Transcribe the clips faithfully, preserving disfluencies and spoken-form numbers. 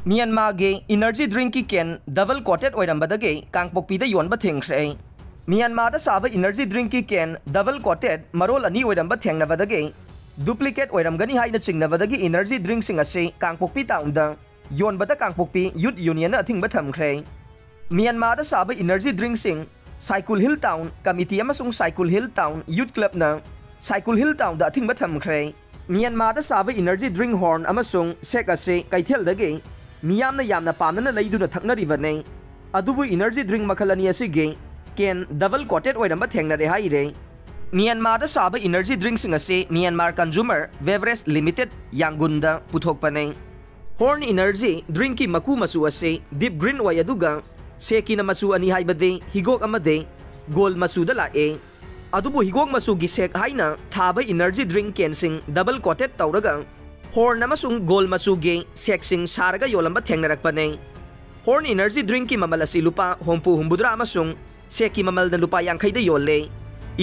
ꯃ꯭ꯌꯥꯟꯃꯥꯔꯒꯤ energy ꯗ꯭ꯔꯤꯡꯀꯤ ꯀꯦꯟ double coated ꯑꯣꯏꯔꯝꯕꯗꯒꯤ ꯀꯥꯡꯄꯣꯛꯄꯤꯗ ꯌꯣꯟꯕ ꯊꯤꯡꯈ꯭ꯔꯦ꯫ ꯃ꯭ꯌꯥꯟꯃꯥꯔꯗ ꯁꯥꯕ ꯏꯅꯔꯖꯤ ꯗ꯭ꯔꯤꯡꯀꯤ ꯀꯦꯟ ꯗꯕꯜ ꯀꯣꯇꯦꯠ ꯃꯔꯣꯜ ꯑꯅꯤ ꯑꯣꯏꯔꯝꯕ ꯊꯦꯡꯅꯕꯗꯒꯤ ꯗꯨꯄ꯭ꯂꯤꯀꯦꯠ ꯑꯣꯏꯔꯝꯒꯅꯤ ꯍꯥꯏꯅ ꯆꯤꯡꯅꯕꯗꯒꯤ ꯏꯅꯔꯖꯤ ꯗ꯭ꯔꯤꯡꯁꯤꯡ ꯑꯁꯤ ꯀꯥꯡꯄꯣꯛꯄꯤ ꯇꯥꯎꯟꯗ ꯌꯣꯟꯕꯗ ꯀꯥꯡꯄꯣꯛꯄꯤ ꯌꯨꯠ ꯌꯨꯅꯤꯌꯟꯅ ꯑꯊꯤꯡꯕ ꯊꯝꯈ꯭ꯔꯦ꯫ ꯃ꯭ꯌꯥꯟꯃꯥꯔꯗ ꯁꯥꯕ ꯏꯅꯔꯖꯤ ꯗ꯭ꯔꯤꯡꯁꯤꯡ ꯁꯥꯏꯀꯨꯜ ꯍꯤꯜ ꯇꯥꯎꯟ ꯀꯃꯤꯇꯤ ꯑꯃꯁꯨꯡ ꯁꯥꯏꯀꯨꯜ ꯍꯤꯜ ꯇꯥꯎꯟ ꯌꯨꯠ ꯀ꯭ꯂꯕꯅ ꯁꯥꯏꯀꯨꯜ ꯍꯤꯜ ꯇꯥꯎꯟꯗ ꯑꯊꯤꯡꯕ ꯊꯝꯈ꯭ꯔꯦ꯫ ꯃ꯭ꯌꯥꯟꯃꯥꯔꯗ ꯁꯥꯕ ꯏꯅꯔꯖꯤ ꯗ꯭ꯔꯤꯡ ꯍꯣꯔꯟ ꯑꯃꯁꯨꯡ ꯁꯦꯛ ꯑꯁꯤ ꯀꯩꯊꯦꯜꯗꯒꯤ ꯃꯤꯌꯥꯝꯅ ꯌꯥꯝꯅ ꯄꯥꯝꯅꯅ ꯂꯩꯗꯨꯅ ꯊꯛꯅꯔꯤꯕꯅꯤ꯫ ꯑꯗꯨꯕꯨ ꯏꯅꯔꯖꯤ ꯗ꯭ꯔꯤꯡ ꯃꯈꯜ ꯑꯅꯤ ꯑꯁꯤꯒꯤ ꯀꯦꯟ ꯗꯕꯜ ꯀꯣꯇꯦꯠ ꯑꯣꯏꯔꯝꯕ ꯊꯦꯡꯅꯔꯦ ꯍꯥꯏꯔꯦ꯫ ꯃ꯭ꯌꯥꯟꯃꯥꯔꯗ ꯁꯥꯕ ꯏꯅꯔꯖꯤ ꯗ꯭ꯔꯤꯡꯁꯤꯡ ꯑꯁꯤ ꯃ꯭ꯌꯥꯟꯃꯥꯔ ꯀꯟꯖꯨꯃꯔ ꯕꯦꯚꯔꯦꯖ ꯂꯤꯃꯤꯇꯦꯗ ꯌꯥꯡꯒꯨꯟꯗ ꯄꯨꯊꯣꯛꯄꯅꯤ꯫ ꯍꯣꯔꯟ ꯏꯅꯔꯖꯤ ꯗ꯭ꯔꯤꯡꯀꯤ ꯃꯀꯨ ꯃꯆꯨ ꯑꯁꯤ ꯗꯤꯞ ꯒ꯭ꯔꯤꯟ ꯑꯣꯏ, ꯑꯗꯨꯒ ꯁꯦꯛꯀꯤꯅ ꯃꯆꯨ ꯑꯅꯤ, ꯍꯥꯏꯕꯗꯤ ꯍꯤꯒꯣꯛ ꯑꯃꯗꯤ ꯒꯣꯜ ꯃꯆꯨꯗ ꯂꯥꯛꯑꯦ꯫ ꯑꯗꯨꯕꯨ ꯍꯤꯒꯣꯛ ꯃꯆꯨꯒꯤ ꯁꯦꯛ ꯍꯥꯏꯅ ꯊꯥꯕ ꯏꯅꯔꯖꯤ ꯗ꯭ꯔꯤꯡ ꯀꯦꯟꯁꯤꯡ ꯗꯕꯜ ꯀꯣꯇꯦꯠ ꯇꯧꯔꯒ ꯍꯣꯔꯟ ꯑꯃꯁꯨꯡ ꯒꯣꯜ ꯃꯆꯨꯒꯤ ꯁꯦꯛꯁꯤꯡ ꯁꯥꯔꯒ ꯌꯣꯜꯂꯝꯕ ꯊꯦꯡꯅꯔꯛꯄꯅꯦ꯫ ꯍꯣꯔꯟ ꯏꯅꯔꯖꯤ ꯗ꯭ꯔꯤꯡꯀꯤ ꯃꯃꯜ ꯑꯁꯤ ꯂꯨꯄꯥ ꯍꯨꯝꯐꯨ ꯍꯨꯝꯐꯨꯇꯔꯥ ꯑꯃꯁꯨꯡ ꯁꯦꯛꯀꯤ ꯃꯃꯜꯅ ꯂꯨꯄꯥ ꯌꯥꯡꯈꯩꯗ ꯌꯣꯜꯂꯦ꯫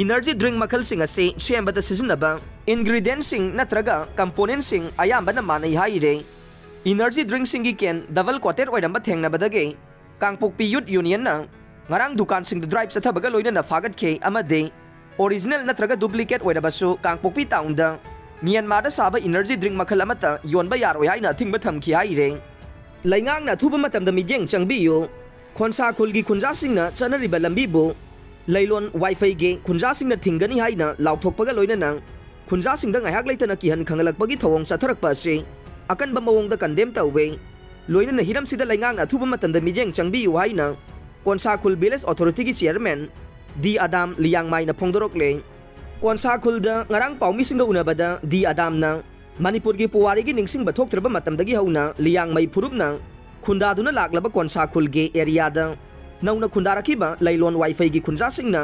ꯏꯅꯔꯖꯤ ꯗ꯭ꯔꯤꯡ ꯃꯈꯜꯁꯤꯡ ꯑꯁꯤ ꯁꯦꯝꯕꯗ ꯁꯤꯖꯤꯟꯅꯕ ꯏꯟꯒ꯭ꯔꯤꯗꯤꯌꯦꯟꯠꯁꯤꯡ ꯅꯠꯇ꯭ꯔꯒ ꯀꯝꯄꯣꯅꯦꯟꯠꯁꯤꯡ ꯑꯌꯥꯝꯕꯅ ꯃꯥꯟꯅꯩ ꯍꯥꯏꯔꯦ꯫ ꯏꯅꯔꯖꯤ ꯗ꯭ꯔꯤꯡꯁꯤꯡꯒꯤ ꯀꯦꯟ ꯗꯕꯜ ꯀꯣꯇꯦꯠ ꯑꯣꯏꯔꯝꯕ ꯊꯦꯡꯅꯕꯗꯒꯤ ꯀꯥꯡꯄꯣꯛꯄꯤ ꯌꯨꯠ ꯌꯨꯅꯤꯌꯟꯅ ꯉꯔꯥꯡ ꯗꯨꯀꯥꯟꯁꯤꯡꯗ ꯗ꯭ꯔꯥꯏꯚ ꯆꯠꯊꯕꯒ ꯂꯣꯏꯅꯅ ꯐꯥꯒꯠꯈꯤ ꯑꯃꯗꯤ ꯑꯣꯔꯤꯖꯤꯅꯦꯜ ꯅꯠꯇ꯭ꯔꯒ ꯗꯨꯄ꯭ꯂꯤꯀꯦꯠ ꯑꯣꯏꯔꯕꯁꯨ ꯀꯥꯡꯄꯣꯛꯄꯤ ꯇꯥꯎꯟꯗ ꯃ꯭ꯌꯥꯟꯃꯥꯔꯗ ꯁꯥꯕ ꯏꯅꯔꯖꯤ ꯗ꯭ꯔꯤꯡ ꯃꯈꯜ ꯑꯃꯠꯇ ꯌꯣꯟꯕ ꯌꯥꯔꯣꯏ ꯍꯥꯏꯅ ꯑꯊꯤꯡꯕ ꯊꯝꯈꯤ ꯍꯥꯏꯔꯦ꯫ ꯂꯩꯉꯥꯛꯅ ꯑꯊꯨꯕ ꯃꯇꯝꯗ ꯃꯤꯠꯌꯦꯡ ꯆꯪꯕꯤꯌꯨ꯫ ꯈꯣꯟꯁꯥ ꯈꯨꯜꯒꯤ ꯈꯨꯟꯖꯥꯁꯤꯡꯅ ꯆꯠꯅꯔꯤꯕ ꯂꯝꯕꯤꯕꯨ ꯂꯩꯂꯣꯟ ꯋꯥꯏꯐꯩꯒꯤ ꯈꯨꯟꯖꯥꯁꯤꯡꯅ ꯊꯤꯡꯒꯅꯤ ꯍꯥꯏꯅ ꯂꯥꯎꯊꯣꯛꯄꯒ ꯂꯣꯏꯅꯅ ꯈꯨꯟꯖꯥꯁꯤꯡꯗ ꯉꯥꯏꯍꯥꯛ ꯂꯩꯇꯅ ꯀꯤꯍꯟ ꯈꯪꯍꯜꯂꯛꯄꯒꯤ ꯊꯧꯑꯣꯡ ꯆꯠꯊꯔꯛꯄ ꯑꯁꯤ ꯑꯀꯟꯕ ꯃꯑꯣꯡꯗ ꯀꯟꯗꯦꯝ ꯇꯧꯏ꯫ ꯂꯣꯏꯅꯅ ꯍꯤꯔꯝꯁꯤꯗ ꯂꯩꯉꯥꯛꯅ ꯑꯊꯨꯕ ꯃꯇꯝꯗ ꯃꯤꯠꯌꯦꯡ ꯆꯪꯕꯤꯌꯨ ꯍꯥꯏꯅ ꯀꯣꯟꯁꯥ ꯈꯨꯜ ꯚꯤꯂꯦꯖ ꯑꯣꯊꯣꯔꯤꯇꯤꯒꯤ ꯆꯤꯌꯔꯃꯦꯟ ꯗꯤ ꯑꯗꯥꯝ ꯂꯤꯌꯥꯡꯃꯥꯏꯅ ꯐꯣꯡꯗꯣꯔꯛꯂꯦ꯫ ꯀꯣꯟꯁꯥ ꯈꯨꯜꯗ ꯉꯔꯥꯡ ꯄꯥꯎꯃꯤꯁꯤꯡꯒ ꯎꯅꯕꯗ ꯗꯤ ꯑꯗꯥꯝꯅ ꯃꯅꯤꯄꯨꯔꯒꯤ ꯄꯨꯋꯥꯔꯤꯒꯤ ꯅꯤꯡꯁꯤꯡꯕ ꯊꯣꯛꯇ꯭ꯔꯕ ꯃꯇꯝꯗꯒꯤ ꯍꯧꯅ ꯂꯤꯌꯥꯡꯃꯩ ꯐꯨꯔꯨꯞꯅ ꯈꯨꯟꯗꯥꯗꯨꯅ ꯂꯥꯛꯂꯕ ꯀꯣꯟꯁꯥ ꯈꯨꯜꯒꯤ ꯑꯦꯔꯤꯌꯥꯗ ꯅꯧꯅ ꯈꯨꯟꯗꯥꯔꯛꯈꯤꯕ ꯂꯩꯂꯣꯟ ꯋꯥꯏꯐꯩꯒꯤ ꯈꯨꯟꯖꯥꯁꯤꯡꯅ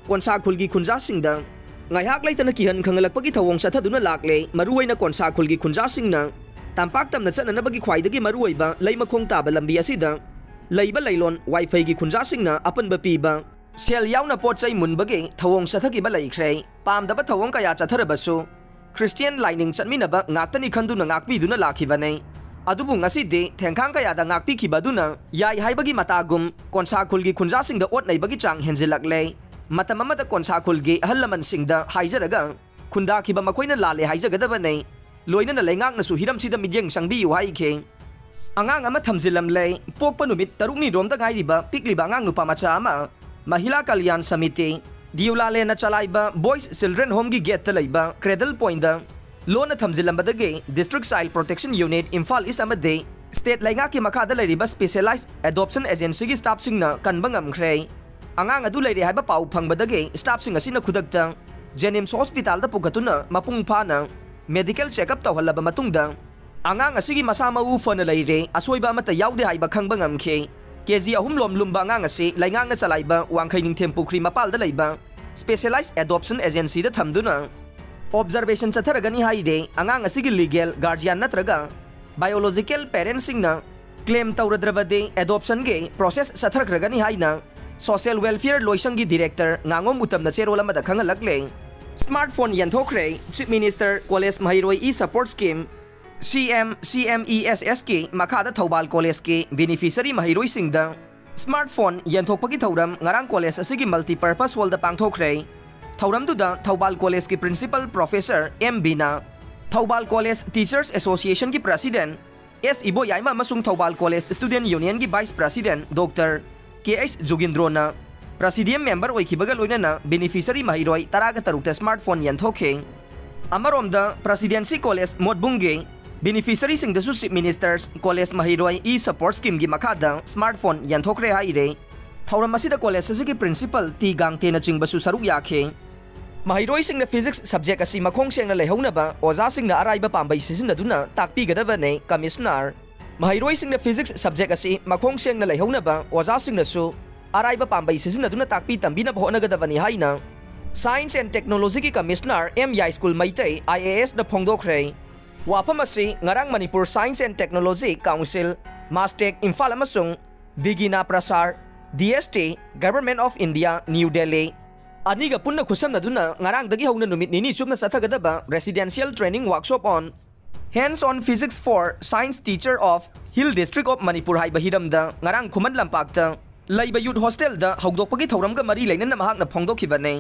ꯀꯣꯟꯁꯥ ꯈꯨꯜꯒꯤ ꯈꯨꯟꯖꯥꯁꯤꯡꯗ ꯉꯥꯏꯍꯥꯛ ꯂꯩꯇꯅ ꯀꯤꯍꯟ ꯈꯪꯍꯜꯂꯛꯄꯒꯤ ꯊꯧꯑꯣꯡ ꯆꯠꯊꯗꯨꯅ ꯂꯥꯛꯂꯦ꯫ ꯃꯔꯨꯑꯣꯏꯅ ꯀꯣꯟꯁꯥ ꯈꯨꯜꯒꯤ ꯈꯨꯟꯖꯥꯁꯤꯡꯅ ꯇꯝꯄꯥꯛ ꯇꯝꯅ ꯆꯠꯅꯅꯕꯒꯤ ꯈ꯭ꯋꯥꯏꯗꯒꯤ ꯃꯔꯨꯑꯣꯏꯕ ꯂꯩꯃꯈꯣꯡ ꯇꯥꯕ ꯂꯝꯕꯤ ꯑꯁꯤꯗ ꯂꯩꯕ ꯂꯩꯂꯣꯟ ꯋꯥꯏꯐꯩꯒꯤ ꯈꯨꯟꯖꯥꯁꯤꯡꯅ ꯑꯄꯟꯕ ꯄꯤꯕ ꯁꯦꯜ ꯌꯥꯎꯅ ꯄꯣꯠ ꯆꯩ ꯃꯨꯟꯕꯒꯤ ꯊꯧꯑꯣꯡ ꯆꯠꯊꯈꯤꯕ ꯂꯩꯈ꯭ꯔꯦ꯫ ꯄꯥꯝꯗꯕ ꯊꯧꯑꯣꯡ ꯀꯌꯥ ꯆꯠꯊꯔꯕꯁꯨ ꯈ꯭ꯔꯤꯁꯇꯤꯌꯥꯟ ꯂꯥꯏꯅꯤꯡ ꯆꯠꯃꯤꯟꯅꯕ ꯉꯥꯛꯇꯅꯤ ꯈꯟꯗꯨꯅ ꯉꯥꯛꯄꯤꯗꯨꯅ ꯂꯥꯛꯈꯤꯕꯅꯤ꯫ ꯑꯗꯨꯕꯨ ꯉꯁꯤꯗꯤ ꯊꯦꯡꯈꯥꯡ ꯀꯌꯥꯗ ꯉꯥꯛꯄꯤꯈꯤꯕ ꯑꯗꯨꯅ ꯌꯥꯏ ꯍꯥꯏꯕꯒꯤ ꯃꯇꯥꯒꯨꯝ ꯀꯣꯟꯁꯥ ꯈꯨꯜꯒꯤ ꯈꯨꯟꯖꯥꯁꯤꯡꯗ ꯑꯣꯠ ꯅꯩꯕꯒꯤ ꯆꯥꯡ ꯍꯦꯟꯖꯤꯜꯂꯛꯂꯦ꯫ ꯃꯇꯝ ꯑꯃꯗ ꯀꯣꯟꯁꯥ ꯈꯨꯜꯒꯤ ꯑꯍꯜ ꯂꯃꯟꯁꯤꯡꯗ ꯍꯥꯏꯖꯔꯒ ꯈꯨꯟꯗꯥꯈꯤꯕ ꯃꯈꯣꯏꯅ ꯂꯥꯜꯂꯦ ꯍꯥꯏꯖꯒꯗꯕꯅꯤ꯫ ꯂꯣꯏꯅꯅ ꯂꯩꯉꯥꯛꯅꯁꯨ ꯍꯤꯔꯝꯁꯤꯗ ꯃꯤꯠꯌꯦꯡ ꯆꯪꯕꯤꯌꯨ ꯍꯥꯏꯈꯤ꯫ ꯑꯉꯥꯡ ꯑꯃ ꯊꯝꯖꯤꯜꯂꯝꯂꯦ꯫ ꯄꯣꯛꯄ ꯅꯨꯃꯤꯠ ꯇꯔꯨꯛꯅꯤ ꯔꯣꯝꯗ ꯉꯥꯏꯔꯤꯕ ꯄꯤꯛꯂꯤꯕ ꯑꯉꯥꯡ ꯅꯨꯄꯥ ꯃꯆꯥ ꯑꯃ ꯃꯍꯤꯂꯥ ꯀꯜꯌꯥꯟ ꯁꯃꯤꯇꯤ, ꯗꯤꯎꯂꯥꯂꯦꯟꯅ ꯆꯂꯥꯏꯕ ꯕꯣꯏꯁ ꯆꯤꯜꯗ꯭ꯔꯦꯟ ꯍꯣꯝꯒꯤ ꯒꯦꯠꯇ ꯂꯩꯕ ꯀ꯭ꯔꯦꯗꯜ ꯄꯣꯏꯟꯗ ꯂꯣꯟꯅ ꯊꯝꯖꯤꯜꯂꯝꯕꯗꯒꯤ District Child Protection Unit Imphal ꯏꯁ ꯑꯃꯗꯤ ꯁ꯭ꯇꯦꯠ ꯂꯩꯉꯥꯛꯀꯤ ꯃꯈꯥꯗ ꯂꯩꯔꯤꯕ Specialized Adoption Agencyꯒꯤ ꯁ꯭ꯇꯥꯐꯁꯤꯡꯅ ꯀꯟꯕ ꯉꯝꯈ꯭ꯔꯦ꯫ ꯑꯉꯥꯡ ꯑꯗꯨ ꯂꯩꯔꯦ ꯍꯥꯏꯕ ꯄꯥꯎ ꯐꯪꯕꯗꯒꯤ ꯁ꯭ꯇꯥꯐꯁꯤꯡ ꯑꯁꯤꯅ ꯈꯨꯗꯛꯇ ꯖꯦꯅꯤꯝꯁ ꯍꯣꯁꯄꯤꯇꯥꯜꯗ ꯄꯨꯈꯠꯇꯨꯅ ꯃꯄꯨꯡ ꯐꯥꯅ ꯃꯦꯗꯤꯀꯦꯜ ꯆꯦꯛꯑꯞ ꯇꯧꯍꯜꯂꯕ ꯃꯇꯨꯡꯗ ꯑꯉꯥꯡ ꯑꯁꯤꯒꯤ ꯃꯁꯥ ꯃꯎ ꯐꯅ ꯂꯩꯔꯦ, ꯑꯁꯣꯏꯕ ꯑꯃꯠꯇ ꯌꯥꯎꯗꯦ ꯍꯥꯏꯕ ꯈꯪꯕ ꯉꯝꯈꯤ꯫ ꯀꯦ ꯖꯤ ꯑꯍꯨꯝ ꯂꯣꯝ ꯂꯨꯝꯕ ꯑꯉꯥꯡ ꯑꯁꯤ ꯂꯩꯉꯥꯛꯅ ꯆꯂꯥꯏꯕ ꯋꯥꯡꯈꯩ ꯅꯤꯡꯊꯦꯝ ꯄꯨꯈ꯭ꯔꯤ ꯃꯄꯥꯜꯗ ꯂꯩꯕ Specialized Adoption Agencyꯗ ꯊꯝꯗꯨꯅ ꯑꯣꯕꯖꯔꯕꯦꯁꯟ ꯆꯠꯊꯔꯒꯅꯤ ꯍꯥꯏꯔꯦ꯫ ꯑꯉꯥꯡ ꯑꯁꯤꯒꯤ ꯂꯤꯒꯦꯜ ꯒꯥꯔꯖꯤꯌꯥꯟ ꯅꯠꯇ꯭ꯔꯒ ꯕꯥꯏꯑꯣꯂꯣꯖꯤꯀꯦꯜ ꯄꯦꯔꯦꯟꯁꯁꯤꯡꯅ ꯀ꯭ꯂꯦꯝ ꯇꯧꯔꯗ꯭ꯔꯕꯗꯤ ꯑꯦꯗꯣꯞꯁꯟꯒꯤ ꯄ꯭ꯔꯣꯁꯦꯁ ꯆꯠꯊꯈ꯭ꯔꯒꯅꯤ ꯍꯥꯏꯅ ꯁꯣꯁꯤꯌꯦꯜ ꯋꯦꯜꯐꯤꯌꯔ ꯂꯣꯏꯁꯪꯒꯤ ꯗꯤꯔꯦꯛꯇꯔ ꯉꯥꯉꯣꯝ ꯎꯇꯝꯅ ꯆꯦꯔꯣꯜ ꯑꯃꯗ ꯈꯪꯍꯜꯂꯛꯂꯦ꯫ ꯁ꯭ꯃꯥꯔꯠ ꯐꯣꯟ ꯌꯦꯟꯊꯣꯛꯈ꯭ꯔꯦ꯫ ꯆꯤꯐ ꯃꯤꯅꯤꯁꯇꯔ ꯀꯣꯂꯦꯖ ꯃꯍꯩꯔꯣꯏ E support scheme, C M C M E S ꯑꯦꯁꯀꯤ ꯃꯈꯥꯗ ꯊꯧꯕꯥꯜ ꯀꯣꯂꯦꯖꯀꯤ ꯕꯦꯅꯤꯐꯤꯁꯔꯤ ꯃꯍꯩꯔꯣꯏꯁꯤꯡꯗ ꯁ꯭ꯃꯥꯔꯠ ꯐꯣꯟ ꯌꯦꯟꯊꯣꯛꯄꯒꯤ ꯊꯧꯔꯝ ꯉꯔꯥꯡ ꯀꯣꯂꯦꯖ ꯑꯁꯤꯒꯤ ꯃꯜꯇꯤꯄꯔꯄꯁ ꯍꯣꯜꯗ ꯄꯥꯡꯊꯣꯛꯈ꯭ꯔꯦ꯫ ꯊꯧꯔꯝꯗꯨꯗ ꯊꯧꯕꯥꯜ ꯀꯣꯂꯦꯖꯀꯤ principal professor M Bina, Thoubal college teachers ꯑꯦꯁꯣꯁꯤꯌꯦꯁꯟꯒꯤ ꯄ꯭ꯔꯁꯤꯗꯦꯟ ꯑꯦꯁ ꯏꯕꯣꯌꯥꯏꯃ ꯑꯃꯁꯨꯡ ꯊꯧꯕꯥꯜ ꯀꯣꯂꯦꯖ ꯁ꯭ꯇꯨꯗꯦꯟꯠ ꯌꯨꯅꯤꯌꯟꯒꯤ vice president doctor K H ꯖꯨꯒꯤꯟꯗ꯭ꯔꯣꯅ ꯄ꯭ꯔꯁꯤꯗꯤꯌꯝ ꯃꯦꯝꯕꯔ ꯑꯣꯏꯈꯤꯕꯒ ꯂꯣꯏꯅꯅ ꯕꯦꯅꯤꯐꯤꯁꯔꯤ ꯃꯍꯩꯔꯣꯏ ꯇꯔꯥꯒ ꯇꯔꯨꯛꯇ ꯁ꯭ꯃꯥꯔꯠ ꯐꯣꯟ ꯌꯦꯟꯊꯣꯛꯈꯤ꯫ ꯑꯃꯔꯣꯝꯗ, ꯄ꯭ꯔꯁꯤꯗꯦꯟꯁꯤ ꯀꯣꯂꯦꯖ ꯃꯣꯠꯕꯨꯡꯒꯤ ꯕꯦꯅꯤꯐꯤꯁꯔꯤꯁꯤꯡꯗꯁꯨ ꯆꯤꯐ ꯃꯤꯅꯤꯁꯇꯔꯁ ꯀꯣꯂꯦꯖ ꯃꯍꯩꯔꯣꯏ ꯏ ꯁꯄꯣꯔꯠ ꯁ꯭ꯀꯤꯝꯒꯤ ꯃꯈꯥꯗ ꯁ꯭ꯃꯥꯔꯠ ꯐꯣꯟ ꯌꯦꯟꯊꯣꯛꯈ꯭ꯔꯦ ꯍꯥꯏꯔꯦ꯫ ꯊꯧꯔꯝ ꯑꯁꯤꯗ ꯀꯣꯂꯦꯖ ꯑꯁꯤꯒꯤ ꯄ꯭ꯔꯤꯟꯁꯤꯄꯜ ꯇꯤ ꯒꯥꯡꯇꯦꯅꯆꯤꯡꯕꯁꯨ ꯁꯔꯨꯛ ꯌꯥꯈꯤ꯫ ꯃꯍꯩꯔꯣꯏꯁꯤꯡꯅ ꯐꯤꯖꯤꯛꯁ ꯁꯕꯖꯦꯛ ꯑꯁꯤ ꯃꯈꯣꯡ ꯁꯦꯡꯅ ꯂꯩꯍꯧꯅꯕ ꯑꯣꯖꯥꯁꯤꯡꯅ ꯑꯔꯥꯏꯕ ꯄꯥꯝꯕꯩ ꯁꯤꯖꯤꯟꯅꯗꯨꯅ ꯇꯥꯛꯄꯤꯒꯗꯕꯅꯤ, ꯀꯃꯤꯁꯅꯔ꯫ ꯃꯍꯩꯔꯣꯏꯁꯤꯡꯅ ꯐꯤꯖꯤꯛꯁ ꯁꯕꯖꯦꯛ ꯑꯁꯤ ꯃꯈꯣꯡ ꯁꯦꯡꯅ ꯂꯩꯍꯧꯅꯕ ꯑꯣꯖꯥꯁꯤꯡꯅꯁꯨ ꯑꯔꯥꯏꯕ ꯄꯥꯝꯕꯩ ꯁꯤꯖꯤꯟꯅꯗꯨꯅ ꯇꯥꯛꯄꯤ ꯇꯝꯕꯤꯅꯕ ꯍꯣꯠꯅꯒꯗꯕꯅꯤ ꯍꯥꯏꯅ ꯁꯥꯏꯟꯁ ꯑꯦꯟ ꯇꯦꯛꯅꯣꯂꯣꯖꯤꯒꯤ commissioner M Yaiskul Meitei, I A ꯑꯦꯁꯅ ꯐꯣꯡꯗꯣꯛꯈ꯭ꯔꯦ꯫ ꯋꯥꯐꯝ ꯑꯁꯤ ꯉꯔꯥꯡ Manipur science and technology council, MASTEC Imphal ꯑꯃꯁꯨꯡ ꯗꯤꯒꯤꯅꯥ Prasar, D S T, Government of India, New Delhi, ꯑꯅꯤꯒ ꯄꯨꯟꯅ ꯈꯨꯠꯁꯝꯅꯗꯨꯅ ꯉꯔꯥꯡꯗꯒꯤ ꯍꯧꯅ ꯅꯨꯃꯤꯠ ꯅꯤꯅꯤ ꯆꯨꯞꯅ ꯆꯠꯊꯒꯗꯕ Residential Training Workshop on Hands on Physics for Science Teacher of Hill District of Manipur ꯍꯥꯏꯕ ꯍꯤꯔꯝꯗ ꯉꯔꯥꯡ ꯈꯨꯃꯟ ꯂꯝꯄꯥꯛꯇ ꯂꯩꯕ ꯌꯨꯠ ꯍꯣꯁꯇꯦꯜꯗ ꯍꯧꯗꯣꯛꯄꯒꯤ ꯊꯧꯔꯝꯒ ꯃꯔꯤ ꯂꯩꯅꯅ ꯃꯍꯥꯛꯅ ꯐꯣꯡꯗꯣꯛꯈꯤꯕꯅꯤ꯫